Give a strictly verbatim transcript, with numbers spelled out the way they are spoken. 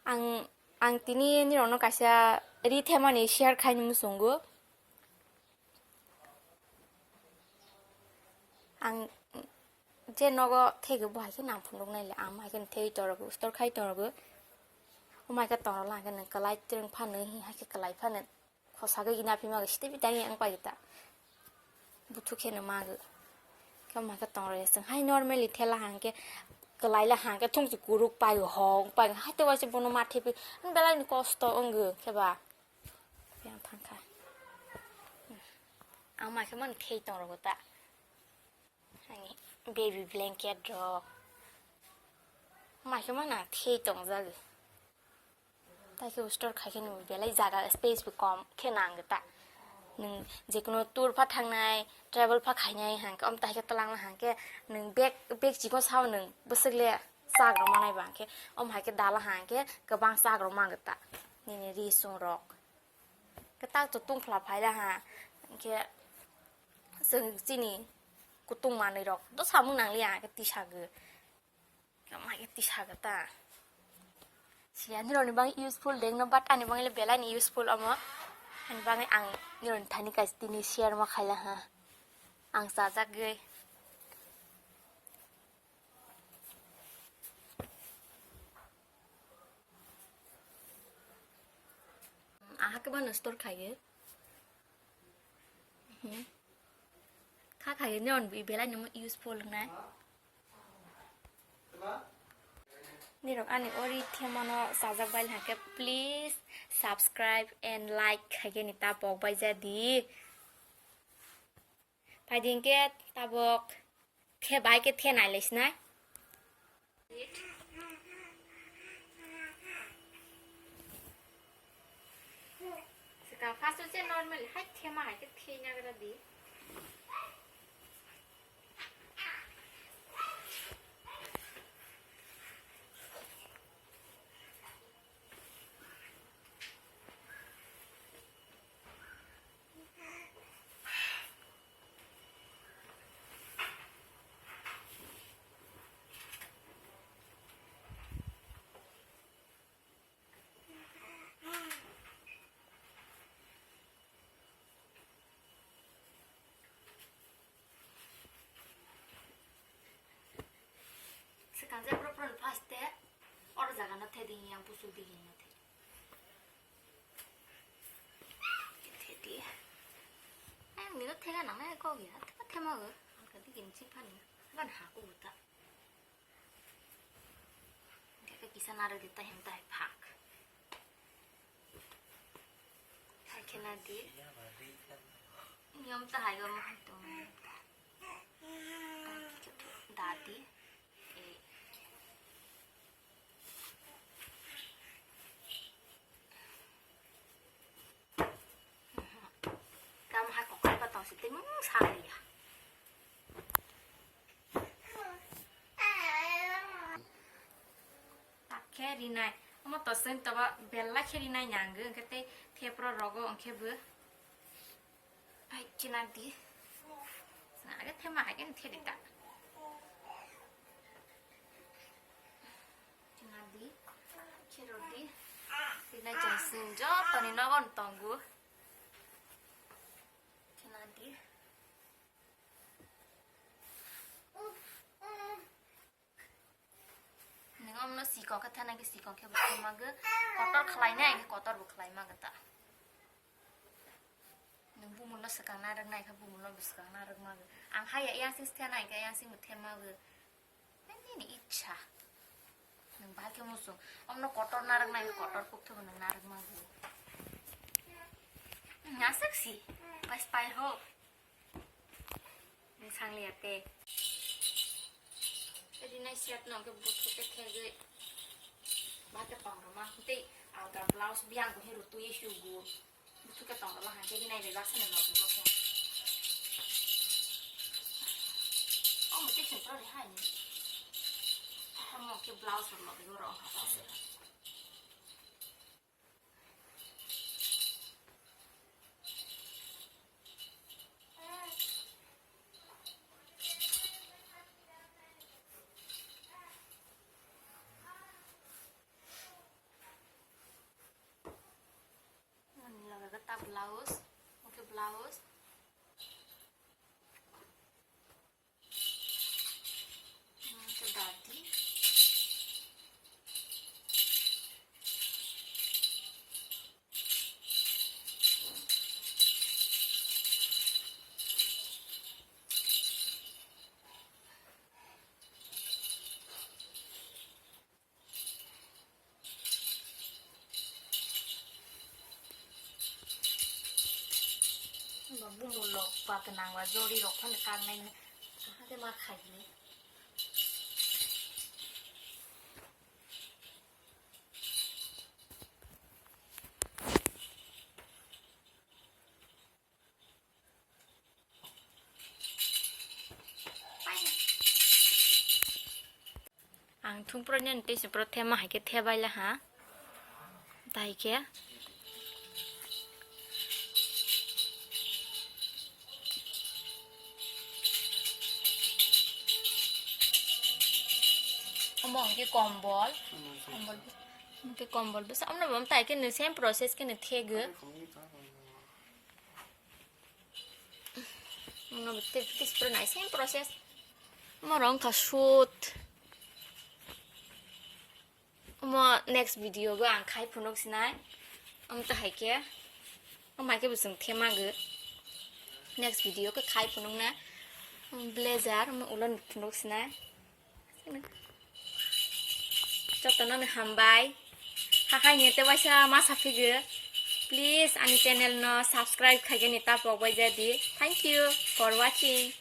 Ang, ang tini nirokno kaisa ri themani share khaini muchungo. Ang je nogo thego bo hai khe nang phunuk nai le, ang hai khe thei torogo, store khai torogo. O mai khe tongro lang khe nang kwlai twrwng phano, hai khe kwlai phano. Khosagwi ina phima gwi site bitangi ang pai ta. Buthu kheno mago. Khe ma khe tong rw ya chwng hai normally thela hang khe kwlai la hang khe thung si kuruk pai hong pai hai te waise bono ma thepi belai ni kosto wngwi khe ba. Yang thang kha. Ang ma khe man thei tong rw ta. Ani baby blanket rok. Ma khe man thei tong jagwi. Tai khe store khai khe nwng belai jaga space bo kom khe nang ta. Nwng jekunu tour pha thangnai, travel pha khainai hang khe, om tai khe twlang hang khe nwng bag, bag chikon sao nwng bwswk le chak rw manai ba hang khe, om hai khe dala hang khe kwbang chak rw mang ta. Nini ri sung rok. Kwtak to tungphla phai la ha. Hang khe chwng chini kutung manwi rok do samung nang li hang khe tisa gw. Kama iti saga ta. Siya nironi bang useful deng no, but ani bang le belai ni useful omo. Ani bang ang nironi thani kai tini share ma khaila ha. Ang sajak gei. Aha ke bano store khaye. Hmm. Kha khaye non bi belai ni useful nai. Nirok ani ori themano sajak bai hake, please subscribe and like khaikhe ni ta pok bai jadi. Phaidi hwnkhe tabok the bai khe the nai lai sinai. Swkang first o je normal hai thema hai khe thei nagra di. Swkang je bro, bro, first te oro jaga no the di, yang pusu di, yang no the. The di. Ai, ang ni no thega nang nai kok ya, thema, thema go. Ang ka di gin ching phani. Ban ha ko buta. Kisa narwk di, tahim tahai phak. Hai khe na di. Niyom tahai go ma hai tong. Da di. Eh. Tamo hai kokol ba tong si tei mung sa ya. Tak khe rinai. Omo to seng to ba bella khe rinai nyang ge, hwnkhe tei thepro rogo hwnkhe bo. Ai, china di. China age thema age ni thedi ta. China di. Chiro di. Tina chang sing joto ni nogon tongo. China di. Nung omno sikok khe thana khe sikok khe bo themagwi kotor khlai nai khe kotor bo khlai magwi ta. Nung bumung no swkang narwk nai khe bumung no bo swkang narwk magwi. Ang hai ya yang sing thena khe yang sing bo themagwi. Nini ichha. Nung bahai khe muchung. Omno kotor narwk nai khe kotor kuk thebo nung narwk magwi. Naswk si. Bai spy ho. Nung sangliya te. Rinai siat no ke buthu ke thegwi. Ba ke pangroma tei alga blouse biang ko heru tu ye shu gu. Buthu ke tong la han ke rinai be baksa no no no. Oh, mo te chen pro le hai ni. Mo ke blouse lo be ro ha ta se. Bumulok ba gwnang ba jori rok phano karnai ni. Hade ma khaidi. Ang thung pro nini tei se pro thema hai khe thebai la ha. Tai khe. Omo hwnkhe kombol. Kombol. Hwnkhe kombol bwsa. Omo bo tai khe no same process khe no thegw. Omo bo tei, tei se pro nai same process. Omo rong kha shoot. Omo next video go ang khai phunuk sinai. Omo to hai khe. Omo hai khe bo chwng themago. Next video khe khai phunuk na. Omo blazer, omo ulo phunuk sinai. Jotono no hambai. Hakhai ni te waisa ma saphigo. Please ani channel no subscribe khaigani tapok bai jadi. Thank you for watching.